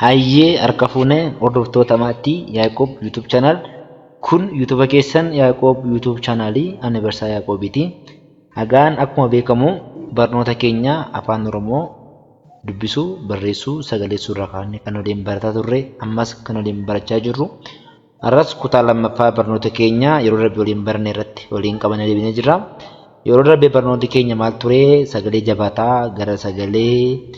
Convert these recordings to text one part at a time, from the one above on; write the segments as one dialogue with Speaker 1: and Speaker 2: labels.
Speaker 1: Hayyee harka fuune hordoftoota maatii Yaaqoob YouTube channel. Kun YouTube keessan Yaaqoob YouTube channelii ani Barsaa Yaaqoobiiti. Hagaan akkuma beekamu barnoota keenya afaan Oromoo dubbisuu, barreessuu, sagaleessuu irraa kaanee kan waliin barataa turre ammas kan waliin barachaa jirru. Har'as kutaa lammaffaa barnoota keenya yeroo darbe waliin baranne irratti waliin qabannee deebinee jirra. Yeroo darbe barnooti keenya maal ture? Sagalee jabaataa gara sagalee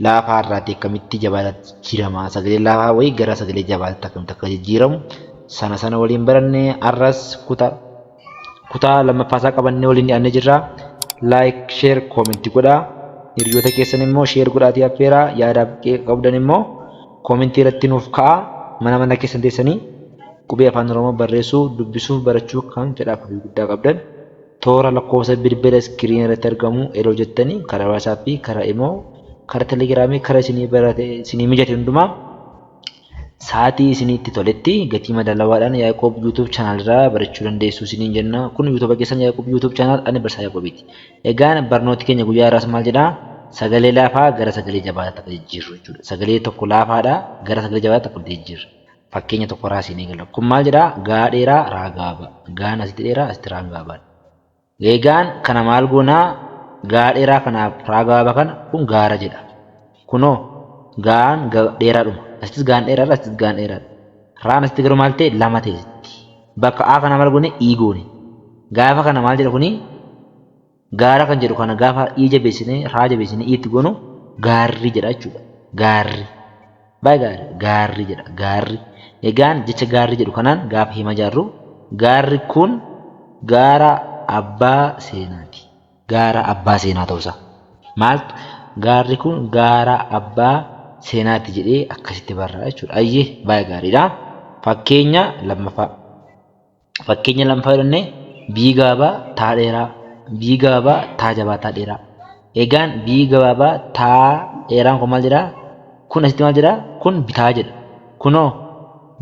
Speaker 1: laafaa irraati akkamitti jabaataatti jijjiirama? Sagalee laafaa wayii gara sagalee jabaataatti akkamitti akka jijjiiramu sana sana waliin baranne har'as kutaa lammaffaa isaa qabannee waliin dhiyaannee jirra. Like, share, comment godhaa. Hiriyoota keessan immoo share godhaatii affeeraa. Yaadaaf qeeqa qabdan immoo koomentii irratti nuuf ka'a. Mana mana keessan teessanii qubee afaan Oromoo barreessuu, dubbisuu, barachuu kan fedhaaf hawwii guddaa qabdan toora lakkoofsa bilbila iskiriinii irratti argamu eroo jettanii karaa WhatsApp, karaa Imo, karaa Telegiraamii, karaa isinii barate isinii mijate hundumaa sa'aatii isinii itti toletti gatii madaalawaadhaan Yaaqoob YouTube channel irraa barachuu dandeessu isiniin jenna. Kun YouTube keessan Yaaqoob YouTube channel ani Barsaa Yaaqoobiiti. Egaan barnooti keenya guyyaa har'aas maal jedhaa? Sagalee laafaa gara sagalee jabaataatti akka jijjiirru jechuudha. Sagalee tokko laafaadhaa gara sagalee jabaataatti akka jijjiirru. Fakkeenya tokko irraa isin eegala. Kun maal jedhaa? Gaa dheeraa raa gabaabaa. Gaan asitti dheeraa asitti raan gabaabaadha. Egaan kana maal goonaa? Gaa dheeraa kanaaf raa gabaabaa kana kun gaara jedha. Kunoo gaan dheeraadhuma. Asittis gaan dheeraadha asittis gaan dheeraadha. Raan asitti garuu maal ta'e lama ta'e asitti. Bakka A kana maal goone I goone. Gaafa kana maal jedha kuni gaara kan jedhu kana gaafa I jabeessine raa jabeessine I itti goonu gaarri jedha jechuudha. Gaarri. Baay'ee gaarii. Gaarri jedha. Gaarri. Egaan jecha gaarri jedhu kanaan gaafa hima ijaarru gaarri kun gaara abbaa seenaati. Gaara abbaa seenaa ta'uusaa. Maaltu gaarri kun gaara abbaa seenaati jedhee akkasitti barraa jechuudha. Ayyee baay'ee gaariidha. Fakkeenya lammaffaa. Fakkeenya lammaffaa yoo jenne bii gabaabaa taa dheeraa, bii gabaabaa taa jabaataa dheeraa. Egaan bii gabaabaa taa dheeraan kun maal jedhaa? Kun asitti maal jedhaa? Kun bitaa jedha. Kunoo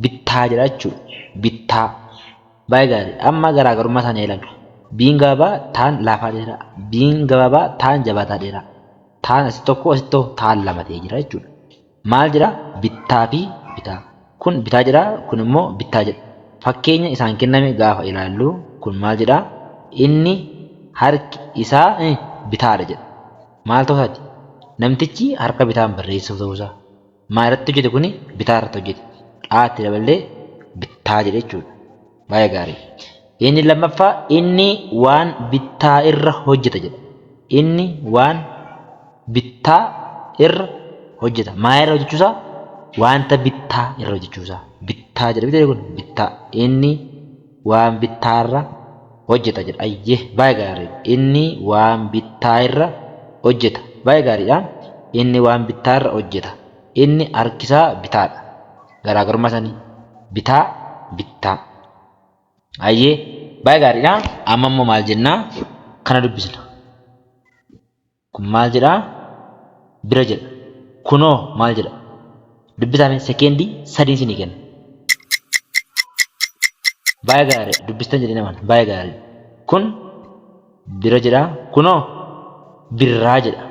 Speaker 1: bittaa jedha jechuudha. Bittaa. Baay'ee gaarii. Amma garaagarummaa isaanii ilaallu. Biin gabaabaa taan laafaa dheeraa. Biin gabaabaa taan jabaataa dheeraa. Taan asitti tokko asitti taan lama ta'ee jira jechuudha. Maal jedha? Bittaa fi bitaa. Kun bitaa jedha, kun immoo bittaa jedha. Fakkeenya isaan kenname gaafa ilaallu kun maal jedha? Inni harki isaa bitaadha jedha. Maal ta'uu isaati? Namtichi harka bitaan barreessuuf ta'uu isaa. Maal irratti hojjete kuni? Bitaa irratti hojjete. Dhaa itti daballee bittaa jedhe jechuudha. Baay'ee gaarii. Inni lammaffaa inni waan bittaa irra hojjeta jedha. Inni waan bittaa irra hojjeta. Maa irra hojjechuusaa? Wanta bittaa irra hojjechuusaa. Bittaa jedha bitee kun bittaa. Inni waan bittaa irra hojjeta jedha. Ayyee baay'ee gaarii. Inni waan bittaa irra hojjeta. Baay'ee gaariidha. Inni waan bittaa irra hojjeta. Inni harkisaa bitaadha. Garaagarummaa isaanii bitaa bittaa. Hayyee baay'ee gaariidha. Amma immoo maal jennaa? Kana dubbisna. Kun maal jedhaa? Bira jedha. Kunoo maal jedha? Dubbisaa mee sekeendii sadii isinii kenna. Baay'ee gaarii dubbistan jedhee naman baay'ee gaarii. Kun bira jedha. Kunoo birraa jedha.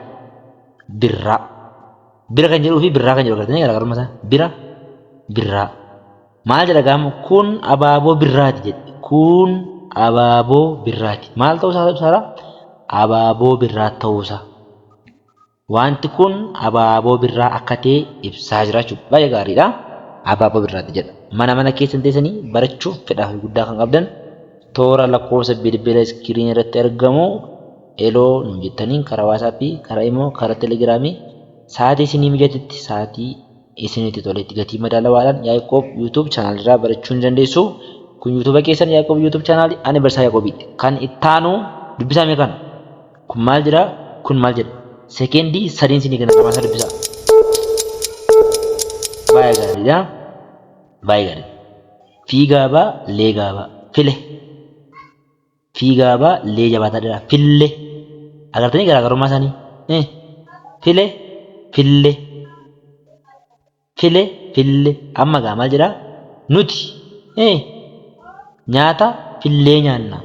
Speaker 1: Birraa. Bira kan jedhuu fi birraa kan jedhu agartanii garaagarummaa isaa. Bira birraa. Maal jedha gaama kun abaaboo birraati jedhe. Kun abaaboo birraati. Maal ta'uu isaa ibsaara? Abaaboo birraa ta'uu isaa. Wanti kun abaaboo birraa akka ta'e ibsaa jira jechuudha. Baay'ee gaariidha. Abaaboo birraati jedha. Mana mana keessan teessanii barachuuf fedhaa fi guddaa kan qabdan toora lakkoofsa bilbila iskiriinii irratti argamu eloo nuun jettanii karaa waasaappii, karaa imoo, karaa telegiraamii sa'aatii isinii mijatetti sa'aatii isinitti toletti gatii madaalawaadhaan Yaaqoob YouTube channel irraa barachuu ni dandeessu. Kun YouTube keessan Yaaqoob YouTube channel ani Barsiisaa Yaaqoobiiti. Kan ittaanu dubbisaa mee kana. Kun maal jedha? Kun maal jedha? Sekeendii sadiin isinii kenna lamaan isaa dubbisaa. Baay'ee gaariidha. Baay'ee gaariidha. Fiigaabaa leegaabaa file. Fiigaabaa lee jabaataa dheeraa fille. Agartanii garaagarummaa isaanii? File fille. File fille. Amma gaa maal jedhaa? Nuti nyaata fillee nyaanna.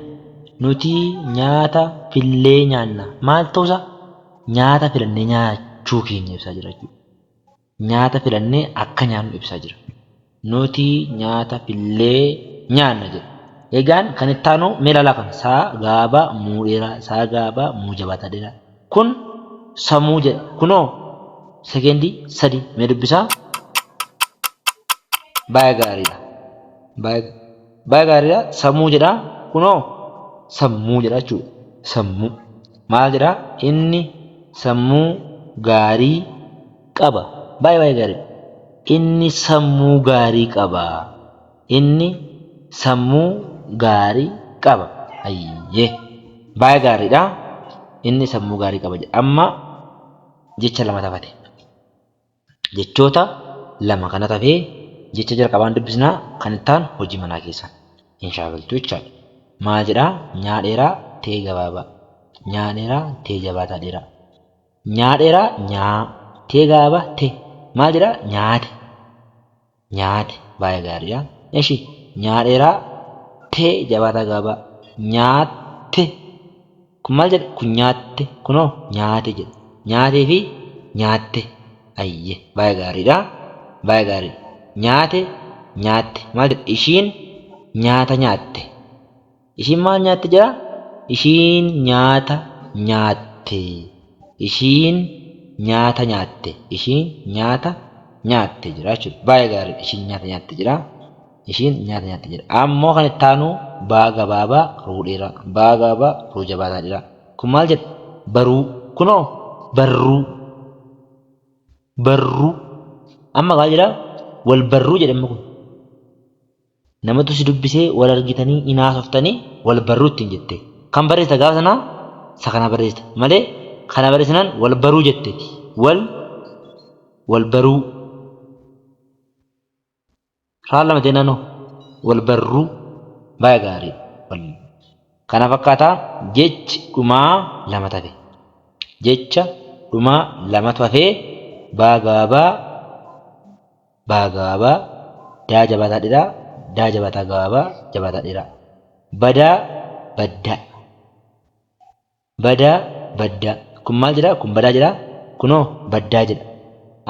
Speaker 1: Nuti nyaata fillee nyaanna. Maal ta'uusaa? Nyaata filannee nyaachuu keenya ibsaa jira jechuudha. Nyaata filannee akka nyaannu ibsaa jira. Nuti nyaata fillee nyaanna jedha. Egaan kan itti aanu mee ilaalaa kana saa gabaabaa muu dheeraa saa gabaabaa muu jabaataa dheeraa. Kun samuu jedha. Kunoo sekeendii 3 mee dubbisaa. Baay'ee gaariidha. Baay'ee gaariidha. Samuu jedha. Kunoo sammuu jedha jechuudha. Sammuu. Maal jedha? Inni sammuu gaarii qaba. Baay'ee baay'ee gaariidha. Inni sammuu gaarii qaba. Inni sammuu gaarii qaba. Hayyee. Baay'ee gaariidha. Inni sammuu gaarii qaba jedha. Amma jecha lama tafate. Jechoota lama kana tafee jecha jalqabaan dubbisnaa kan itti aanu hojii manaa keessan hin shaakaltu jechaadha. Maal jedhaa? Nyaa dheeraa tee gabaabaa. Nyaa dheeraa tee jabaataa dheeraa. Nyaa dheeraa nyaa tee gabaabaa te. Maal jedhaa? Nyaate. Nyaate. Baay'ee gaariidha. Eshi nyaa dheeraa tee jabaataa gabaabaa. Nyaatte. Kun maal jedha? Kun nyaatte. Kunoo nyaate jedha. Nyaatee fi nyaatte. Ayye baay'ee gaariidha. Baay'ee gaariidha. Nyaate nyaatte. Maal jedha? Ishiin nyaata nyaatte. Ishiin maal nyaatte jedha? Ishiin nyaata nyaatte. Ishiin nyaata nyaatte. Ishiin nyaata nyaatte jira jechuudha. Baay'ee gaariidha. Ishiin nyaata nyaatte jedha. Ishiin nyaata nyaatte jedha. Ammoo kan itti aanu baa gabaabaa ruu dheeraa. Baa gabaabaa ruu jabaataa dheeraa. Kun maal jedha? Baruu. Kunoo barruu. Barruu. Amma maal jedha? Wal barruu jedha inni kun. Namatu si dubbisee wal argitanii in haasoftanii wal barruu ittiin jette. Kan barreessita gaafa sanaa isa kana barreessita malee kana barreessinaan wal baruu jetteeti. Wal wal baruu. Raan lama jennaan hoo wal barruu baay'ee gaariidha. Wal kana fakkaataa jechi dhumaa lama tafe. Jecha dhumaa lamatu hafee baa gabaabaa baa gabaabaa daa jabaataa dheeraa daa jabaataa gabaabaa jabaataa dheeraa. Badaa baddaa. Badaa baddaa. Kun maal jedha? Kun badaa jedha. Kunoo baddaa jedha.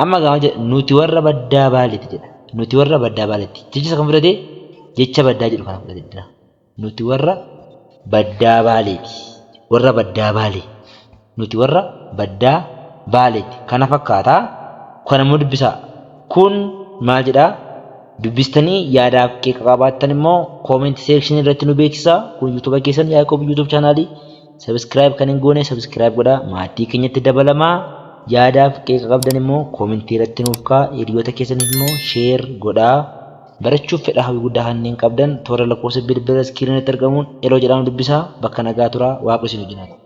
Speaker 1: Amma gaa maal jedha? Nuti warra baddaa baaleeti jedha. Nuti warra baddaa baaleeti. Jecha isa kam fudhate? Jecha baddaa jedhu kana fudhate jira. Nuti warra baddaa baaleeti. Warra baddaa baalee. Nuti warra baddaa baaleeti. Kana fakkaata. Kana immoo dubbisaa. Kun maal jedhaa? Dubbistanii yaadaaf qeeqa qabaattan immoo comment section irratti nu beeksisaa. Kun YouTube keessan Yaaqoob YouTube channel. Subscribe kan hin goone subscribe godhaa. Maatii keenyatti dabalamaa. Yaadaaf qeeqa qabdan immoo comment irratti nuuf kaa'aa. Hiriyoota keessaniif immoo share godhaa. Barachuuf fedha hawwii guddaa kanneen qabdan toora lakkoofsa bilbila iskiriinii irratti argamuun eloo jedhaan dubbisaa. Bakka nagaa turaa. Waaqni isin wajjin haa ta'u.